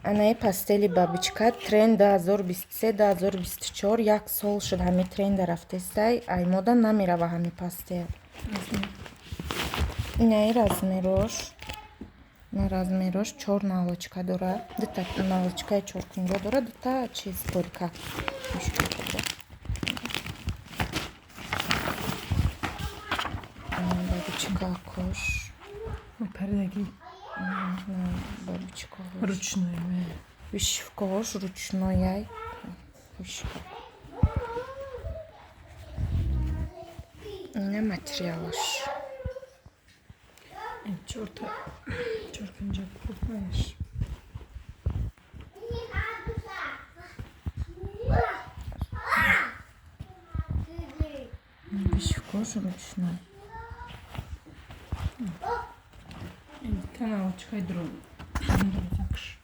Анаи пастели бабочка, тренд 2023, 2024, як сол шуд ҳами тренда рафтестай, ай мода намерава ҳами пастел. Инаи размерош, ина размерош, чор наволочка дора, дута наволочкаи чоркунҷа дора, дута чиз борика. Бабочка кош. Пардаги. Бабочка. Ручной. Вышивкаош ручнояй. Вышивка. Ина материалаш. Чорта чоркунҷа купаеш. Вышивкаош ручной. Та наволочкаи дурозакш.